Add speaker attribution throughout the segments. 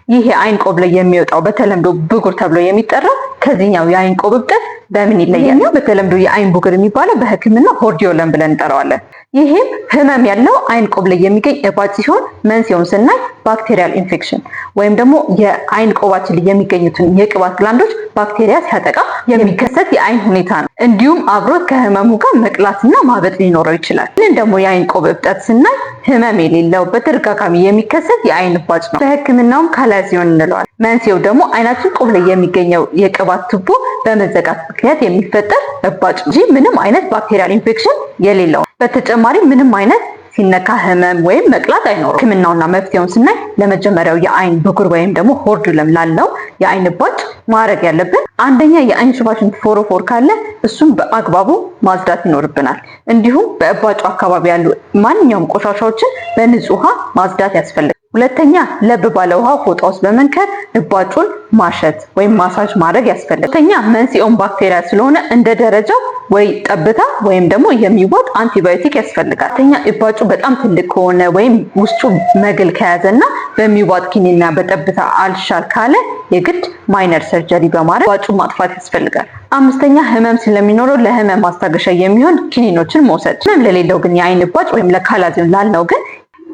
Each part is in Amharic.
Speaker 1: ይህ የአይን ቆብ ላይ የሚወጣው በተለምዶ ብጉር ተብሎ የሚጠራው ከዚህኛው የአይን ቆብ እብጠት በምን ይለያል? በተለምዶ የአይን ብጉር የሚባለው በሕክምና hordeolum ብለን እንጠራዋለን። ይህም ህመም ያለው አይን ቆብ ላይ የሚገኝ እባጭ ሲሆን መንስኤውን ስናይ bacterial infection ወይም ደግሞ የአይን ቆባችን ላይ የሚገኙትን የቅባት gland ኦች ባክቴሪያ ሲያጠቃ የሚከሰት የአይን ሁኔታ ነው። እንዲሁም አብሮት ከህመሙ ጋር መቅላትና ማበጥ ሊኖረው ይችላል። ይህንን ደግሞ የአይን ቆብ እብጠት ስናይ ህመም የሌለው በተደጋጋሚ የሚከሰት የአይን እባጭ ነው። በህክምናውም chalazion እንለዋል። መንስኤው ደግሞ አይናችን ቆብ ላይ የሚገኘው የቅባት ቱቦ በመዘጋት ምክንያት የሚፈጠር እባጭ እንጂ ምንም አይነት bacterial infection የሌለው። በተጨማሪ ምንም አይነት ሲነካ ህመም ወይም መቅላት አይኖርም። ህክምናውና መፍትሄውን ስናይ ለመጀመሪያው የአይን ብጉር ወይም ደግሞ hordeolum ላለው የአይን እባጭ ማድረግ ያለብን አንደኛ የአይን ሽፋሽፍት ፎሮፎር ካለ እሱም በአግባቡ ማጽዳት ይኖርብናል። እንዲሁም በእባጩ አካባቢ ያሉ ማንኛውም ቆሻሻዎችን በንጹህ ውሃ ማጽዳት ያስፈልጋል። ሁለተኛ ለብ ባለ ውሃ ፎጣ ውስጥ በመንከር እባጩን ማሸት ወይም ማሳጅ ማድረግ ያስፈልጋል። ሶስተኛ መንስኤውን ባክቴሪያ ስለሆነ እንደ ደረጃው ወይ ጠብታ ወይም ደግሞ የሚዋጥ አንቲባዮቲክ ያስፈልጋል። አራተኛ እባጩ በጣም ትልቅ ከሆነ ወይም ውስጡ መግል ከያዘና በሚዋጥ ኪኒና በጠብታ አልሻል ካለ የግድ minor surgery በማድረግ እባጩን ማጥፋት ያስፈልጋል። አምስተኛ ህመም ስለሚኖረው ለህመም ማስታገሻ የሚሆን ኪኒኖችን መውሰድ። ህመም ለሌለው ግን የአይን እባጭ ወይም ለ chalazion ላልነው ግን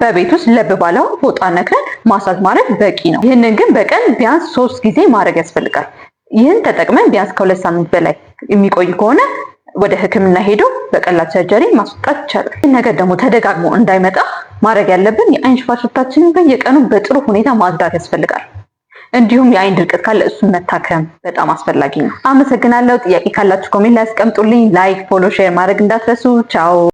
Speaker 1: በቤት ውስጥ ለብ ባለው ፎጣ ነክረን ማሳጅ ማድረግ በቂ ነው። ይህንን ግን በቀን ቢያንስ 3 ጊዜ ማድረግ ያስፈልጋል። ይህን ተጠቅመን ቢያንስ ከ2 ሳምንት በላይ የሚቆይ ከሆነ ወደ ሕክምና ሄዶ በቀላል surgery ማስወጣት ይቻላል። ይህ ነገር ደግሞ ተደጋግሞ እንዳይመጣ ማድረግ ያለብን የአይን ሽፋሽፍታችንን በየቀኑ በጥሩ ሁኔታ ማጽዳት ያስፈልጋል። እንዲሁም የአይን ድርቀት ካለ እሱን መታከም በጣም አስፈላጊ ነው። አመሰግናለሁ። ጥያቄ ካላችሁ comment ላይ አስቀምጡልኝ። Like፣ follow፣ share ማድረግ እንዳትረሱ። ቻው።